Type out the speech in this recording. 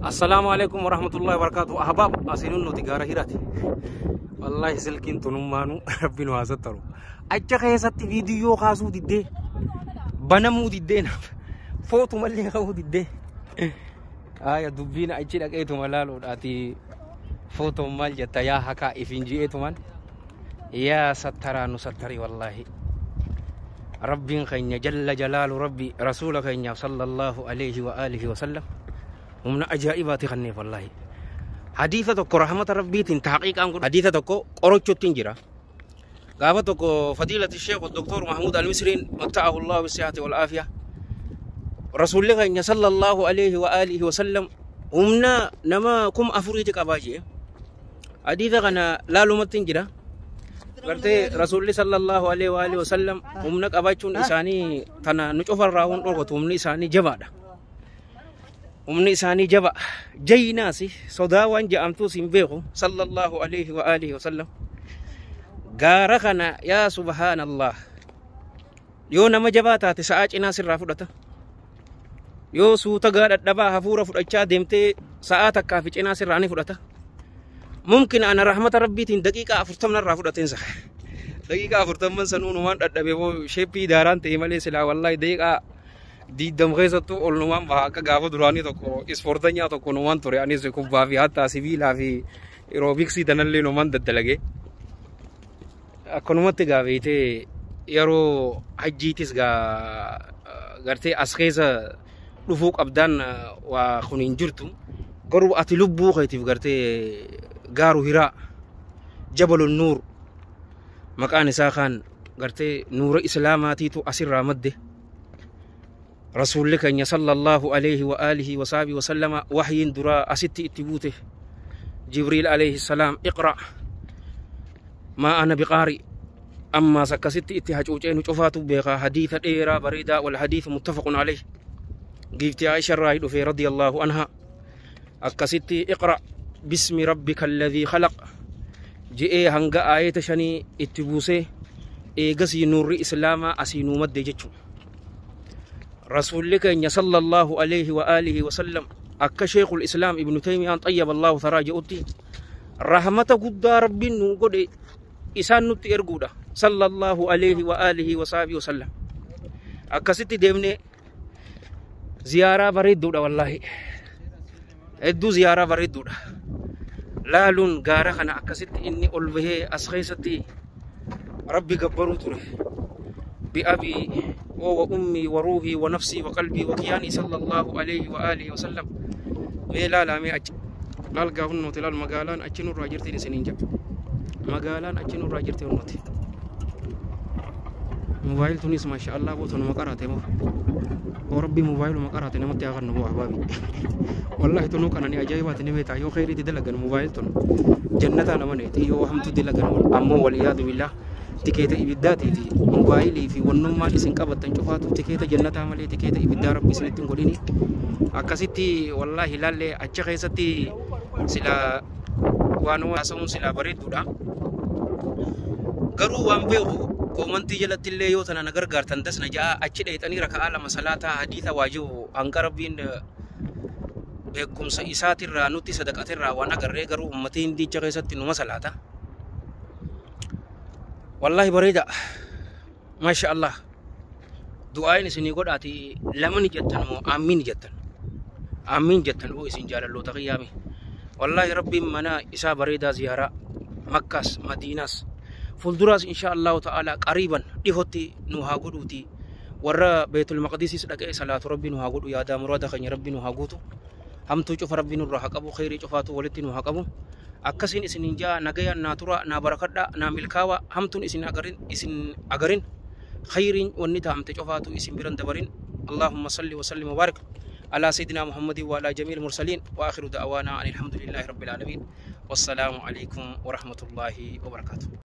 Assalaamu alaikum warahmatullahi wabarakatuh. Ahbaab, asinuun nuti gaara Hiraati. Wallaahi silkiin tunummaanuu rabbi nu haa sattaru. Acha keessatti viidiyoo kaasuu diddee, banamuu diddee, naaf footumallee ka'uu diddee. Aya, dubbiin achi dhaqeetuma laaluudhaati. Footoon maal jetta? Yaa hakaa ifin ji'eetuman yaa sattaraa nu sattari. Wallaahi rabbiin keenya jalla jalaalu, rabbi rasuula keenyaaf sallallahu alaihi wa alihi wa sallam humna ajaa'ibaati kanneef. Wallaahi hadiisa tokko rahmata rabbiitiin taqiiqaan kun hadiisa tokko qorochuutti hin jira. Gaafa tokko fadiilati sheekh doktor Mahmud Almisriin matta'ahu Allahu bisihati wal aafiya, rasuulli keenya sallallahu alaihi wa alihi wa sallam humna nama 4000ti qabaa jee. Hadiisa kana laalumatti hin jira. Gartee rasuulli sallallahu alaihi wa alihi wa sallam humna qabaachuun isaanii tana nu cufarraa hun dhorkatu. Humni isaanii jabaadha, humni isaanii jaba jayinaasi sodaa waan je'amtuus hin beeku sallallahu alaihi wa alihi wa sallam. Gaara kana, yaa subhaanallah, yoo nama jabaa taate sa'aa cinaa sirraa fudhata. Yoo suuta gaa dhadhabaa hafuura fudhachaa deemtee sa'aa takkaa fi cinaa sirraa ni fudhata. Mumkin ana rahmata rabbiitiin daqiiqaa 40 irraa fudhateensa. Daqiiqaa 40 sanuu numaan dhadhabe boo sheeppii daaraan ta'e malee silaa wallaahi daqiiqaa 20 keessattuu ol numaan baha. Akka gaafa duraanii tokko ispoortanyaa tokko numaan ture, anis kubbaa fi hattaa sibiilaa fi aerobicsii tanallee numaan daddalage. Akkanumatti gaafeetee yeroo hajjiitis gaa gartee as keessa dhufuu qabdaan waa kun hin jirtu. Garuu ati lubbuu keetiif gartee gaaru Hiraa, Jabalun Nuur maqaan isaa kaan, gartee nuura islaamaatiitu asirraa madde. Rasuulli keenya sallallahu alaihi wa alihi wa sahbihi wa sallama wahyiin duraa asitti itti buute. Jibriil alayhi salaam iqra maa ana biqaari ammaas akkasitti itti hacuucee nu cufaatu beekaa. Hadiisa dheeraa bareedaa, wal hadiisa muttafaqun alayhi, giiftii Aisha irraa dhufe radiyallahu anha. Akkasitti iqra bismi rabbika alladhii khalaq je'ee hanga aayeta shanii itti buusee eegasii nuurri islaamaa asii nuu madde jechuudha. Rasuulli keenya sallallahu alaihi wa alihi wa sallam akka sheekul islaam Ibnu Taymiyaan xayyaba Allahu taraa je'utti rahmata guddaa rabbiin nuu godhe isaan nutti erguudha sallallahu alaihi wa alihi wa sahbihi wa sallam. Akkasitti deemnee ziyaaraa bareedduudha. Wallaahi hedduu ziyaaraa bareedduudha. Laaluun gaara kana akkasitti inni ol bahee as keessatti rabbi gabbaruu ture. بأبي وأمي وروحي ونفسي وقلبي وكياني صلى الله عليه وآله وسلم. Mee laalaa, mee achi laal gaa hunnooti, laal magaalaan achi nurraa jirtiin isiniin jedha, magaalaan achi nurraa jirti hunnooti. Moobaayil tunis maasha Allah boo tanuma qaraate moo oo rabbii moobaayiluma qaraate namatti haa kennu boo. Ahbaabi, wallahi tunuu kanani ajaa'ibaati ni beektaa. Yoo kheyriitti dalagan moobaayil tun jannataa nama neeti, yoo hamtu dalagan ammoo waliyaadu billah tikeeta ibiddaatiiti. Moobaayilii fi wannummaan isin qabattan cufaatu tikeeta jannataa malee tikeeta ibiddaa rabbi isinitti hin godhini. Akkasitti wallaahi laallee achi keessatti sila waan haasa'uun silaa bareedduudha. Garuu waan beeku koomantii jalatti illee yoo tana na gargaartan dasna ja'a. Achi dheexanii raka'aa lama salaataa hadiisa waajibu hanga rabbiin beekumsa isaatirraa nutti sadaqatirraa waan agarree. Garuu ummatii hindicha keessatti numa salaata. Wallaahi bareeda. Maasha Allah. Du'aayin isinii godhaati lama ni jettan moo aamiin jettan. Aamiin jettan oo isin jaalalloota qiyyaame. Wallaahi rabbiin mana isaa bareedaa ziyaaraa Makkaas Madiinaas fuulduraas insha Allahu ta'ala qariiban dhihotti nu haa godhuuti. Warra Beetul Maqdisis dhaqee salaatu rabbi nu haa godhu. Yaadaa muraada keenya rabbi nu haa guutu. Hamtuu cufa rabbi nurraa haa qabu, kheyrii cufaatu walitti nu haa qabu. Akkasiin isinin jaa, nagayaan naa tura, naa barakadha, naa milkaawa. Hamtuun isin agarin, isin agarin, kheyriin wanni taamte cufaatu isin biran dabarin. اللهم صل وسلم وبارك على سيدنا محمد وعلى جميع المرسلين، واخر دعوانا ان الحمد لله رب العالمين، والسلام عليكم ورحمه الله وبركاته.